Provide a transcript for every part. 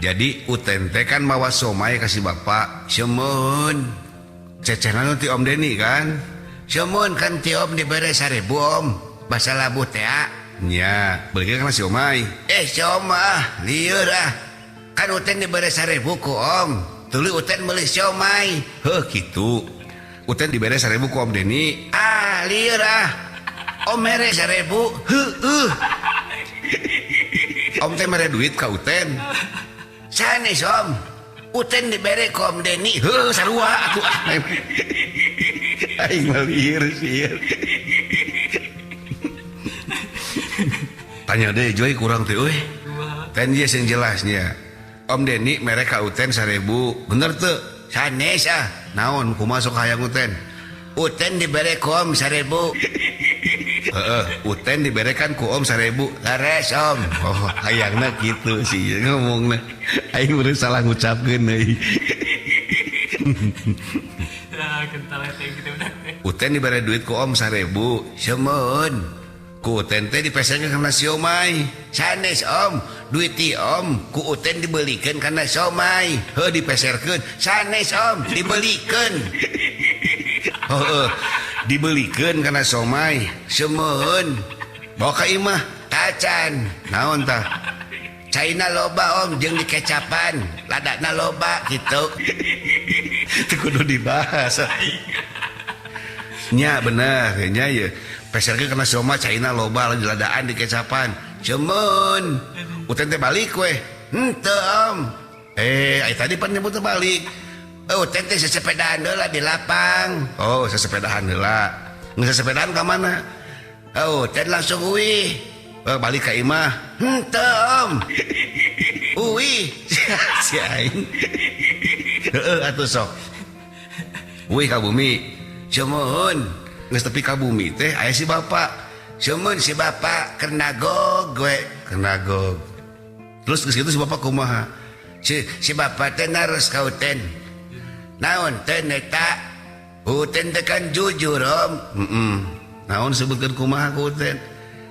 Jadi Uten teh kan mawa somai ka si bapak. Sumuhun. Cecehna nu ti Om Deni kan? Sumuhun kan ti Om dibere 1000 Om. Basa labuh teh ah. Nya, beulikeun kana siomay. Eh si Om ah, lieur ah. Kan Uten dibere 1000 ku Om. Tuluy Uten meuli siomay. Heuh kitu. Uten dibere 1000 ku Om Deni. Ah, lieur ah. Om mere 1000. Heueuh. Om teh mere duit ka Uten. Sanes Om. Uten dibere ku Om Deni. Heuh sarua atuh ah. Aing mah lieur sieun. Tanya deh Joy kurang teh euy. Ten ieu sing jelasnya. Om Deni mere ka Uten 1000. Bener teu? Sanes ah. Naon kumaha sok hayang Uten? Uten dibere ku Om 1000. Heeh, Uten diberekan ku Om 1000. Leres Om. Oh, hayangna kitu sih ngomongna. Aing meureun salah ngucapkeun euy. Uten dibere duit ku Om 1000. Sumuhun. Ku Uten teh dipesenkeun kana siomay. Sanes Om, duit ti Om ku Uten dibelikeun kana siomay. Heuh dipeserkeun. Sanes Om, dibelikeun. Heuh, dibelikeun kana somai. Sumuhun. Bawa ka imah. Tacan. Naon tah? Caina loba Om jeung dikecapan. Ladana loba kitu. Teu kudu dibahas. Nya bener nya ieu. Peserkeun kana siomay caina loba ladaan dikecapan. Sumuhun. Uten teh balik weh. Henteu Om. Eh, ai tadi pan nyebut teh balik. Uten teh sesepedaan heula di lapang. Oh, sesepedaan heula. Geus sesepedaan ka mana? Oh, Uten langsung uih. Balik ka imah. Henteu Om. Uih. Si aing. Heueuh atuh sok. Uih ka bumi. Sumuhun. Geus tepi ka bumi teh aya si bapak. Sumuhun si bapak keur nagog we. Keur nagog. Terus geus kitu si bapak kumaha? Si bapak teh naros ka Uten. Naon teh eta? Uten teh kan jujur Om. Heeh. Naon sebutkeun kumaha ku Uten?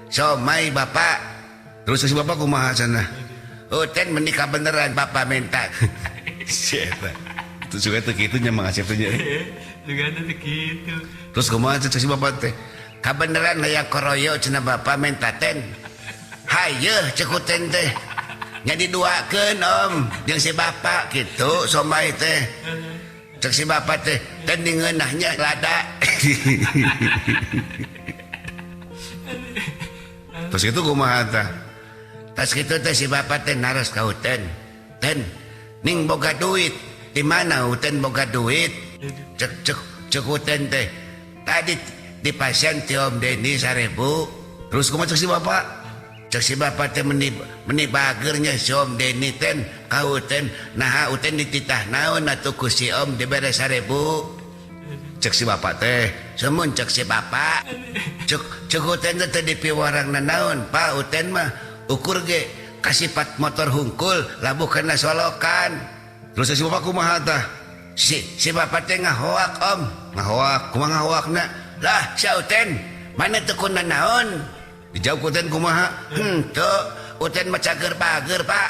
Somai bapak. Terus si bapak kumaha cenah? Uten menikah beneran bapak minta. Si eta. Itu juga teh kitu nya Mang Asep teh nya. Juga teh kitu. Terus kumaha cek si bapak teh? Kabeneran hayang koroyo cenah bapak minta ten. Hayeuh cek Uten teh. Nya diduakeun Om jeung si bapak kitu somai teh. Cek si bapak teh teh ningeunahnya lada. Terus itu kumaha tah? Tas kitu teh si bapak teh naros ka Uten. Ten ning boga duit. Di mana Uten boga duit? Cek cek cek Uten teh. Tadi di pasien ti Om Deni 1000. Terus kumaha cek si bapak? Cek si bapak teh meni bagernya si Om Deni ten ka Uten. Naha Uten dititah naon atuh ku si Om dibere 1000. Cek si bapak teh. Sumuhun cek si bapak. Cek cek Uten teh teu dipiwarang nanaon. Pak Uten mah ukur ge kasipat motor hungkul labuh kana solokan. Terus si bapak kumaha tah? Si bapak teh ngahoak Om. Ngahoak, kumaha ngahoakna? Lah, si Uten, mana teu kuna naon? Dijawab ku Uten kumaha? Henteu, Uten mah cager bager, Pak.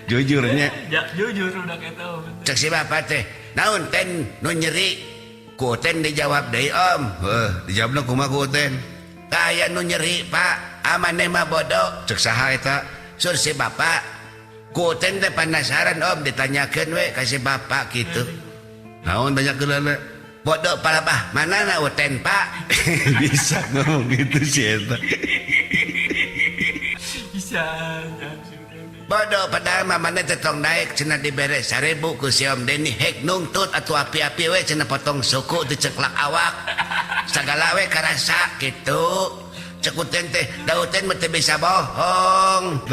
Jujurnya. Ya, jujur udah eta. Cek si bapak teh, naon ten nu nyeri? Ku Uten dijawab deui Om. Heuh, dijawabna kumaha ku Uten? Tah aya nu nyeri, Pak. Amane mah bodoh. Cek saha eta? Sur si bapak. Ku Uten teh penasaran Om ditanyakeun we ka si bapak kitu. Naon tanyakeun Bodoh palabah mana na Uten Pak? Bisa ngomong gitu si eta. Bisa. Bodoh padahal mah mana teh tong naik cenah dibere 1000 ku si Om Deni hek nungtut atuh api-api we cenah potong suku diceklak awak. Sagala we karasa kitu. Cek Uten teh da Uten mah teu bisa bohong.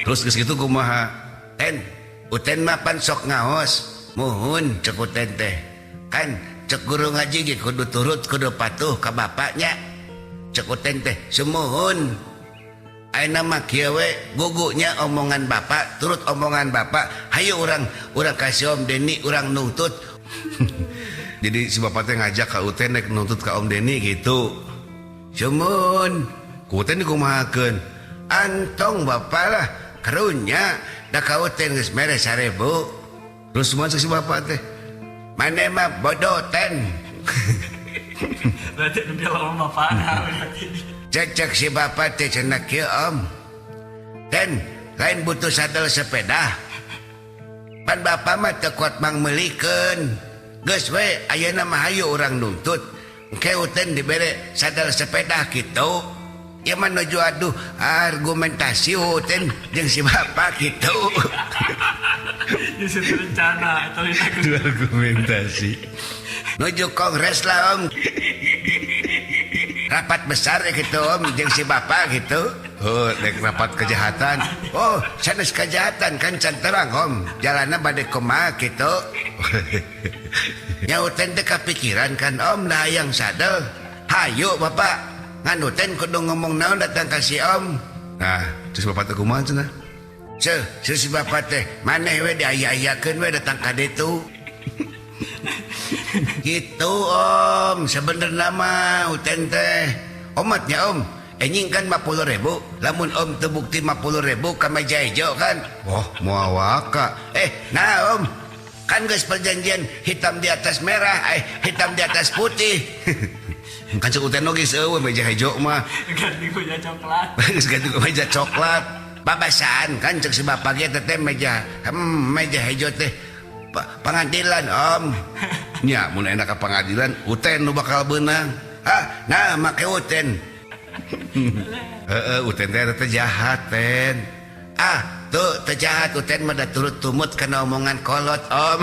Terus geus kitu kumaha? Ten, Uten mah pan sok ngaos. Muhun cek Uten teh. Kan cek guru ngaji ge kudu turut kudu patuh ka bapaknya. Cek Uten teh sumuhun. Ayeuna mah kieu we gugunya omongan bapak turut omongan bapak. Hayu urang ka si Om Deni urang nungtut. Jadi si bapak teh ngajak ka Uten rek nuntut ka Om Deni gitu. Sumuhun. Ku Uten dikumahakeun? Antong bapak lah. Karunya da ka Uten geus mere 1000. Terus kumaha si bapak teh? Maneh mah bodoh ten. Berarti dia lama bapakna berarti. Cek si bapak teh cenah kieu Om. Ten lain butuh sadel sepeda. Pan bapak mah teu kuat mangmeulikeun. Geus we ayeuna mah hayu urang nuntut. Engke Uten dibere sadel sepeda kitu. Ieu mah nuju aduh argumentasi Uten jeung si bapak kitu. Justru rencana eta lain argumentasi. Nuju kongres lah Om. Rapat besar gitu Om jeung si bapak gitu. Oh, dek rapat kejahatan. Oh, sanes kejahatan kan can terang Om. Jalanna bade kumaha kitu. Nya Uten teh kapikiran kan Om lah hayang sadel. Hayu bapak. Ngan Uten kudu ngomong naon datang ka si Om. Nah, terus bapak teh kumaha cenah? Ceuh, si bapak teh maneh we diaya-ayakeun we datang ka ditu. Gitu Om, sebenarnya mah Uten teh. Omatnya Om, enjing kan 50.000, lamun Om teu bukti 50.000 ka meja hejo kan. Oh, moal waka. Nah Om, kan geus perjanjian hitam di atas merah, hitam di atas putih. Kan cek Uten oge eueuh meja hejo mah. Ganti ku meja coklat. Geus ganti ku meja coklat. Babasaan kan cek si bapak ge teh meja, meja hejo teh pengadilan Om. Nya mun enak ka pengadilan Uten nu bakal beunang. Hah, nah make Uten. Heeh, Uten teh jahat ten. Ah, tuh teh jahat Uten mah da turut tumut kana omongan kolot Om.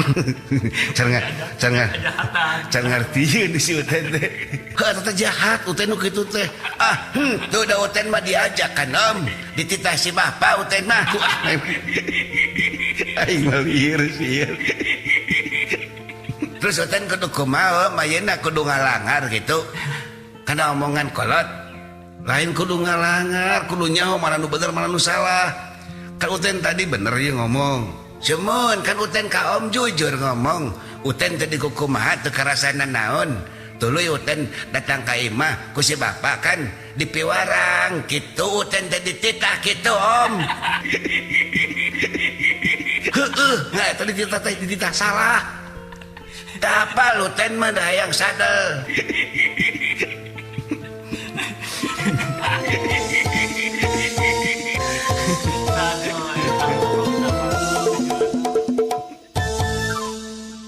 Can ngartieun si Uten teh. Heuh teh jahat Uten nu kitu teh. Ah, tuh da Uten mah diajak kan Om. Dititah si bapak Uten mah. Aing mah lieur sih. Terus Uten kudu kumaha Om, ayeuna kudu ngalangar gitu. Kana omongan kolot. Lain kudu ngalangar, kudu nyaho mana nu bener mana nu salah. Kan Uten tadi bener ieu ngomong. Cuman kan Uten ka Om jujur ngomong. Uten tadi kumaha teu karasana naon. Tuluy Uten datang ka imah ku si bapak kan dipiwarang kitu Uten teh dititah kitu Om. Heueuh, nah eta dititah teh dititah salah. Teu apal Uten mah da hayang sadel.